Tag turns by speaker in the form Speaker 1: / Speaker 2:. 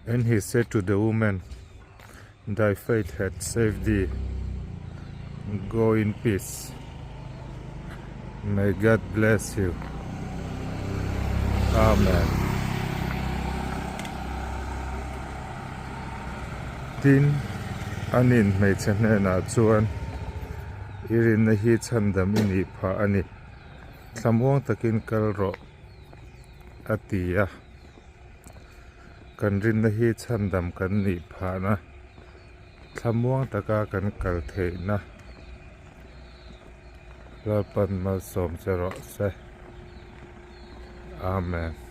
Speaker 1: And he said to the woman, Thy faith hath saved thee, go in peace. May God bless you. Amen. Tin, anin hmeichhe hnenah chuan, I rinna hi chhandam i nih phah a ni, thlamuang takin kal rawh, a ti a. Kan rinna hi chhandam kan nih phahna, thlamuang taka kan kal theihna Lalpan malsawm che rawh se. Amen.